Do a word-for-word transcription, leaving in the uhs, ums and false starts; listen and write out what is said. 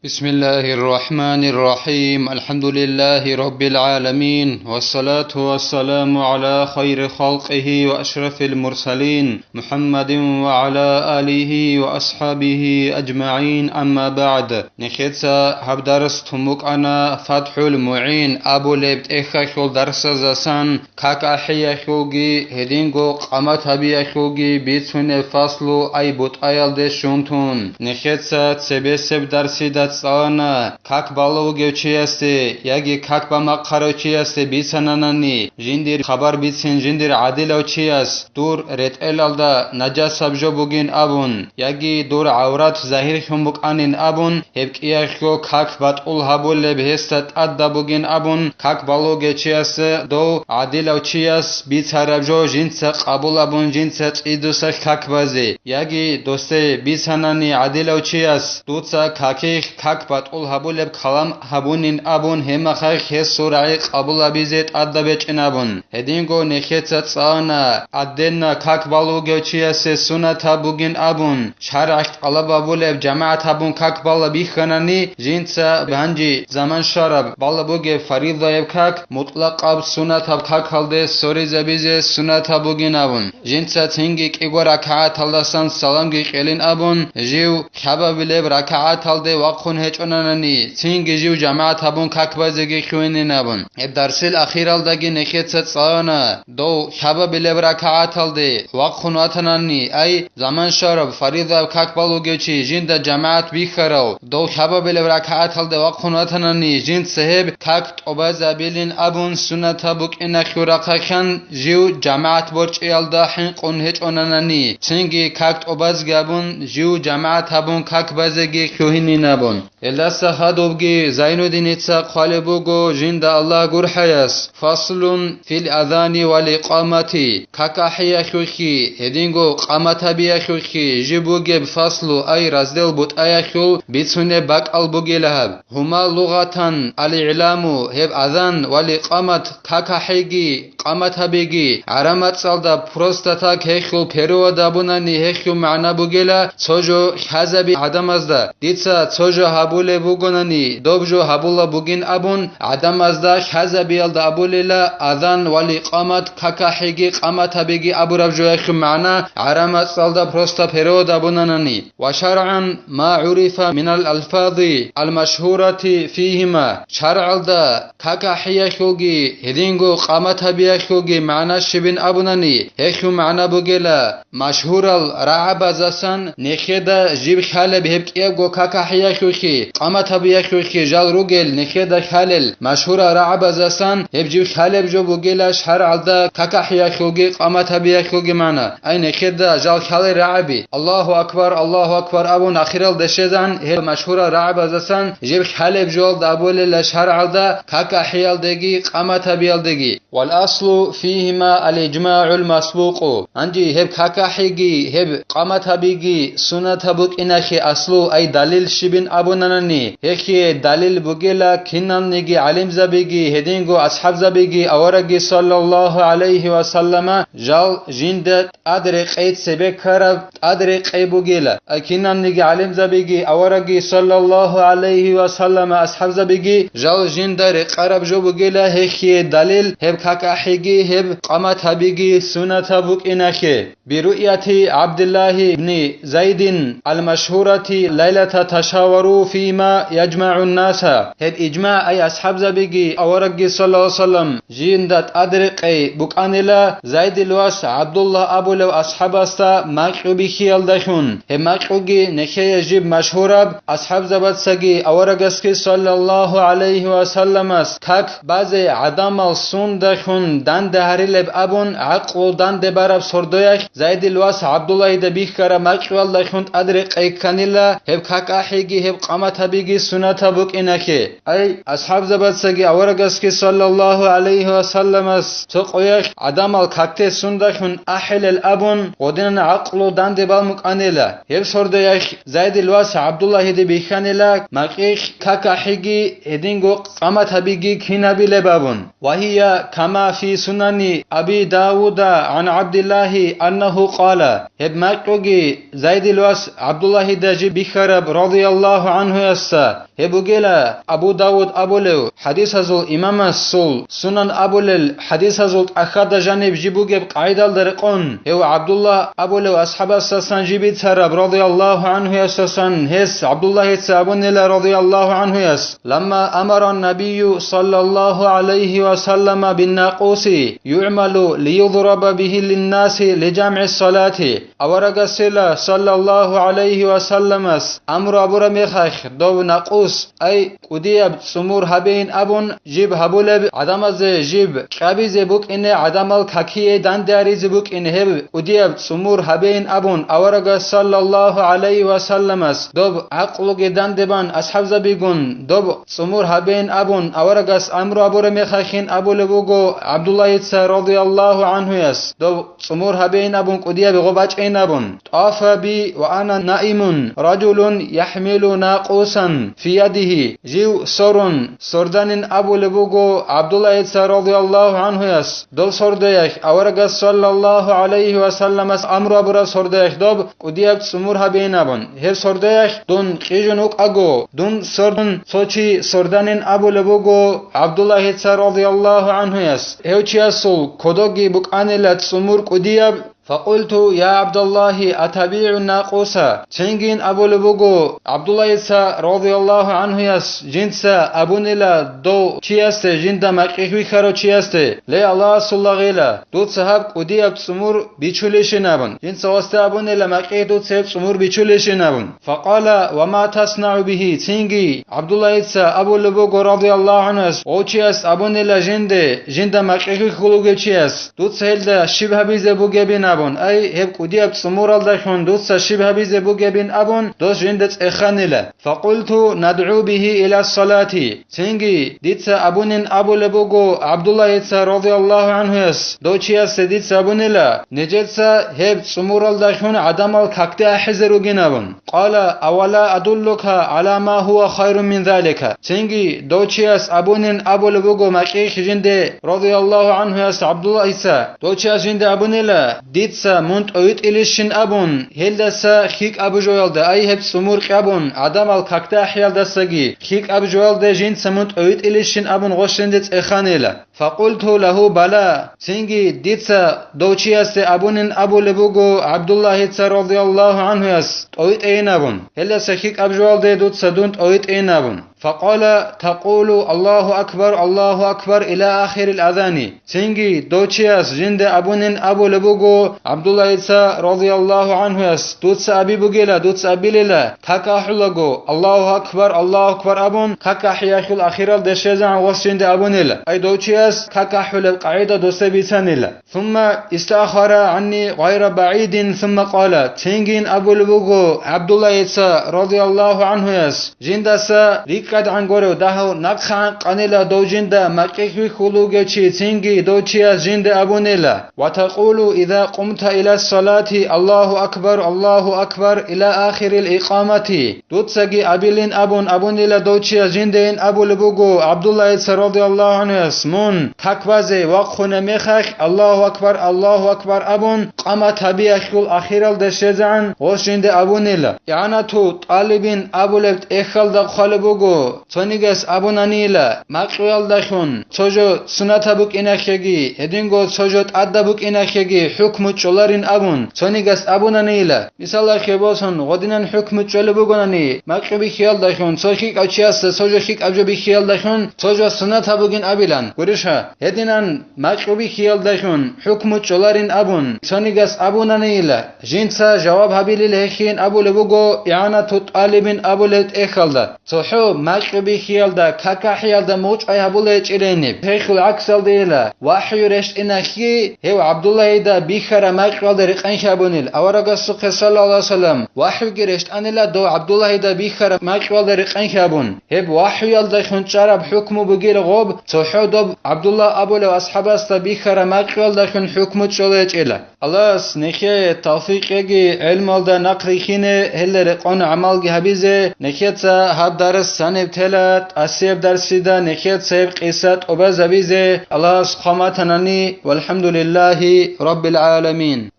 بسم الله الرحمن الرحيم. الحمد لله رب العالمين، والصلاة والسلام على خير خلقه وأشرف المرسلين، محمد وعلى آله وأصحابه أجمعين، أما بعد. Нехеца гьаб дарс тун букӀана ФатхӀул МугӀин абулеб тӀехьалъул дарсаздасан как ахӀиялъулги, гьединго къамат гьабиялъулги бицунеб фаслу ай бутӀаялде щун тун. Нехеца цебесеб дарсида цӀалана, как балев вугев чиясде яги как бамахъарав чиясде бицананани, жиндир хабар бицин жиндир гӀадилав чияс, дур ретӀелалда нажасаб жо бугин абун, яги дур гӀаврат загьирлъун букӀанин абун, гьеб кӀиялъго как батӀул гьабулеб гьесда тӀадаб бугин абун, как балугев чиясда дов гӀадилав чияс бицараб жо жинца къабул абун жинца цӀидуса как базе, яги досде бицанани гӀадилав чияс, дуца каких как батӀул гьабулеб калам гьабунин абун, гьеб мехалъ гьесул рагӀи къабул гьабизе тӀадаб гьечӀин абун. Гьединго нехеца цӀалана, гӀадденна как балугев чиясе сунатаб бугин абун, шаргӀалъ тӀалаб гьабулеб жамагӀат гьабун как бала бихьанани, жинца гьанже заман щвараб бала бугеб фаризаяб как мутӀлакъаб сунатаб какалде соризабизе сунатаб бугин абун, жинца цинги кӀиго ракагӀаталдасан саламги кьелин абун, жив лъабабилеб ракагӀаталде вахъун гьечӀонанани, цинги жив жамагӀат гьабун как базеги хьуинин абун. Гьеб дарсил ахиралдаги нехеца цӀалана, дов лъабабилеб ракагӀаталде вахъун ватанани, ай, заман щвараб фаризаяб как балугев чи жинда жамагӀат бихьарав, дов лъабабилеб ракагӀаталде вахъун ватанани, жинца гьеб как тӀобазабилин абун сунатаб букӀиналъул рахъалъан жив жамагӀат борчӀиялда хӀинкъун гьечӀонанани, цинги как тӀобазги абун жив жамагӀат гьабун как базеги хьуинин абун. Гьелдаса хадубги Зайнуддиница хъвалеб буго жинда Аллагь гурхӀаяс: «Фаслун фил азани вал икъамати», как ахӀиялъулъги, гьединго къамат гьабиялъулъги жиб бугеб фаслу, ай раздел бутӀаялъул бицунеб бакӀал бугила гьаб. Гьума лугъатан ал-игӀламу, гьеб азан вал икъамат как ахӀиги, къамат гьабиги, гӀараб мацӀалда просто так гьелъул перевод гьабунани гьелъул магӀна бугила цо жо лъазаби гӀадамазда. Дица цо жо гьабулеб бугонани, доб жо гьабулеб бугин абун, гӀадамазда лъазабиялда абулила азан вал икъамат, как ахӀиги, къамат гьабиги абураб жоялъул магӀна гӀараб мацӀалда просто перевод гьабунанани. Ва шаргӀан ма гӀурифа минал алфази ал-машгьурати фигьима, шаргӀалда как ахӀиялъулги, гьединго къамат гьабиялъулги магӀна щибин абунани, гьелъул магӀна бугела, машгьурал рагӀабазасан нехеда жиб хьалеб гьеб кӀиябго как ахӀиялъулъги, къамат гьабиялъулъги жал ругел нехеда хьалел машгьурал рагӀабазасан гьеб жиб хьалеб жо бугела шаргӀалда как ахӀиялъулги къамат гьабиялъулги магӀна. Ай нехеда жал хьалел рагӀаби, «Аллагьу акбар, Аллагьу акбар» абун ахиралде щвезан, гьеб машгьурал рагӀабазасан жиб хьалеб жоялда абулела шаргӀалда как ахӀиялдеги къамат гьабиялдеги. Вал аслу фигьима ал-иджмагӀул масбукъу. Гьанже гьеб как ахӀиги, гьеб къамат гьабиги сунатаб букӀиналъе аслу, ай далил щибин абунанани, гьелъие далил бугела киналниги гӀалимзабиги, гьединго асхӀабзабиги аварагги саллаллагьу гӀалайгьи ва саллама жал жинда тӀад рекъей цебе ккараб тӀад рекъей бугела. Ай киналниги гӀалимзабиги аварагги саллаллагьу гӀалайгьи ва саллама асхӀабзабиги жал жинда рекъараб жо бугела гьелъие далил, гьеб как ахӀиги, гьеб къамат гьабиги сунатаб букӀиналъе. Бируяти ГӀабдиллагьи ибни Зайдин ал-машгьурати лайлата ташавару фима яджмагӀун наса. Гьеб иджмагӀ, ай асхӀабзабиги аварагги саллаллагьу гӀалайгьи ва саллам жинда тӀад рекъей букӀанила Зайдил вас ГӀабдуллагь абулев асхӀабасда макьу бихьиялдалъун. Гьеб макьуги нехее жиб машгьураб, асхӀабзабацаги аварагасги саллаллагьу гӀалайгьи ва салламас как базе гӀадамал сундалъун данде гьарилеб абун гӀакълу данде бараб сордоялъ Зайдил вас ГӀабдуллагьида бихьараб макьуялдалъун тӀад рекъей кканила, гьеб как ахӀиги, гьеб къамат гьабиги сунатаб букӀиналъе. Ай, асхӀабзабацаги аварагасги саллаллагьу гӀалайгьи ва салламас цо къоялъ гӀадамал какде сундалъун ахӀилел абун, гъодинан гӀакълу данде балмукӀанила. Гьеб сордоялъ Зайдил вас ГӀабдуллагьиде бихьанила, макьихъ как ахӀиги, гьединго къамат гьабиги кин гьабилеб абун. Ва гьия кама фи сунани Аби Давуда гӀан ГӀабдиллагьи аннагьу къала. Гьеб макьуги Зайдил вас ГӀабдуллагьида жиб бихьараб, радияллагьу гӀанхуясда, гьеб бугела Абу Давуд абулев хӀадисазул имамасул сунан абулел хӀадисазул тӀахьазда жаниб жиб бугеб къагӀидалда рекъон, гьев ГӀабдуллагь абулев асхӀабасдасан жиб бицараб радияллагьу гӀанхуясдасан гьес ГӀабдуллагьица абунила радияллагьу гӀанхуяс: «Ламма амара набийю саллаллагьу гӀалайгьи ва саллама биннакъуси югӀмалу лиюдраба бигьи линнаси лижамгӀи салати». Аварагасила саллаллагьу гӀалайгьи ва салламас амру абураб мехалъ дов накъус, ай, кӀудияб цӀумур гьабейин абун, жиб гьабулеб гӀадамазе жиб кьабизе букӀине, гӀадамал какие данде гьаризе букӀине гьеб кӀудияб цӀумур гьабейин абун, аварагас саллаллагьу гӀалайгьи ва салламас доб гӀакълуги данде бан асхӀабзабигун доб цӀумур гьабейин абун, аварагас амру абураб мехалъин абулеб буго ГӀабдуллагьица радияллагьу гӀанхуяс, доб цӀумур гьабейин абун, кӀудияб гъо бачӀейин абун. «ТӀафа би ва ана наимун ражулун яхӀмилу накъусан фи ядигьи». Жив сорун, сорданин абулеб буго ГӀабдуллагьица радияллагьу гӀанхуяс, дов сордаялъ аварагас саллаллагьу гӀалайгьи ва салламас амру абураб сордаялъ доб кӀудияб цӀумур гьабейин абун. Гьеб сордаялъ дун къижун вукӀаго, дун сордун цо чи сорданин абулеб буго ГӀабдуллагьица радияллагьу гӀанхуяс. Гьев чиясул кодоги букӀанила цӀумур кӀудияб. «Факъулту, я ГӀабдаллагьи, атабигӀу накъуса?» Цинги абулеб буго ГӀабдуллагьица радияллагьу гӀанхуяс, жинца абунила дов чиясде, жинда макьихь вихьарав чиясде: «Ле, Аллагьасул лагъила, дуца гьаб кӀудияб цӀумур бичулищин?» абун. Жинца гъосда абунила макьихь дуца гьеб цӀумур бичулищин абун. Факъала: «Ва ма таснаъу бигьи?» Цинги ГӀабдуллагьица абулеб буго радияллагьу гӀанхуяс, гъов чияс абунила жинде, жинда макьихь вихьулев чияс: «Дуца гьелда щиб гьабизе бугебин?» абун, ай, гьеб кӀудияб цӀумуралдалъун дуца щиб гьабизе бугебин абун, дос жинда цӀеханила. «Факъулту: надгӀу бигьи иля салати». Цинги дица абунин абулеб буго ГӀабдуллагьица радияллагьу гӀанхуяс, дов чиясде дица абунила, нижеца гьеб цӀумуралдалъун гӀадамал какде ахӀизе ругин абун. Къала: «Авала адуллука гӀала ма гьува хайрун мин залика?» Цинги дов чияс абунин абулеб буго макьихь жинде радияллагьу гӀанхуяс ГӀабдуллагьица, дов чияс жинде абунила, дица мун тӀовитӀилищин абун, гьелдаса хикӀаб жоялда, ай, гьеб цӀумур кьабун, гӀадамал какде ахӀиялдасаги хикӀаб жоялда жинца мун тӀовитӀилищин абун гъос жинде цӀеханила. Факъулту лагьу: «Бала». Цинги дица дов чиясде абунин абулеб буго ГӀабдуллагьица радияллагьу гӀанхуяс, тӀовитӀейин абун, гьелдаса хикӀаб жоялде дуца дун тӀовитӀейин абун. Факъала: «Такъулу: Аллагьу акбар, Аллагьу акбар, иля ахирил азани». Цинги дов чияс жинда абунин абулеб буго ГӀабдуллагьица радияллагьу гӀанхуяс, дуца аби бугила, дуца абилила, как ахӀулаго: «Аллагьу акбар, Аллагьу акбар», абун, как ахӀиялъул ахиралде щвезегӀан гъос жинда абунила. Ай дов чияс как ахӀулеб къагӀида досда бицанила. «Сумма истахара гӀанни гъайра багӀидин, сумма къала». Цинги абулеб буго ГӀабдуллагьица радияллагьу гӀанхуяс, жиндаса рикӀкӀадгӀан гурев дагьав нахъегӀан къанила дов жинда макьихь вихьулев чи, цинги дов чияс жинда абунила: «Ва такъулу иза къумта иля салати: Аллагьу акбар, Аллагьу акбар, иля ахирил икъамати». Дуцаги абилин абун абунила дов чияс жиндайин абулеб буго ГӀабдуллагьица радияллагьу гӀанхуяс, мун как базе вахъуна мехалъ, «Аллагьу акбар, Аллагьу акбар» абун, къамат гьабиялъул ахиралда щвезегӀан гъос жинда абунила. ИгӀанату тӀалибин абулеб тӀехьалда хъвалеб буго, цонигас абунанила, макьуялдалъун цо жо сунатаб букӀиналъеги, гьединго цо жо тӀадаб букӀиналъеги хӀукму чӀоларин абун, цонигас абунанила. Мисалалъе босун, гъодинан хӀукму чӀолеб бугонани, макьу бихьиялдалъун, цо хикӀав чиясда цо жо хикӀаб жо бихьиялдалъун, цо жо сунатаб бугин абилан, гуриша? Гьединан макьу бихьиялдалъун хӀукму чӀоларин абун, цонигас абунанила, жинца жаваб гьабилел гьехин абулеб буго, игӀанату тӀалибин абулеб тӀехьалда. ЦохӀо макьу бихьиялда, какахӀиялда мучӀай гьабулечӀилайниб, гьелъул гӀаксалдейила, вахӀю рещтӀиналъги гьев ГӀабдуллагьида бихьараб макьуялда рекъанхъи абунил. Аварагасухъе, саллаллагьу гӀалайгьи вассалам, вахӀюги рещтӀанила дов ГӀабдуллагьида бихьараб макьуялда рекъанхъи абун. Гьеб вахӀюялдалъун чӀараб хӀукму бугила гъоб, цохӀо доб ГӀабдуллагь абулев асхӀабасда бихьараб макьуялдалъун хӀукму чӀолечӀила. Аллагьас нехее тавфикъ кьеги, гӀелмалда нахърихьине, гьелда рекъон гӀамалги гьабизе. Нехеца гьаб дарс гьаниб тела, тӀасияб дарсида нехеца гьеб къиса тӀубазабизе Аллагьас хъван батанани. ВалхӀамдулиллагьи раббил гӀаламин.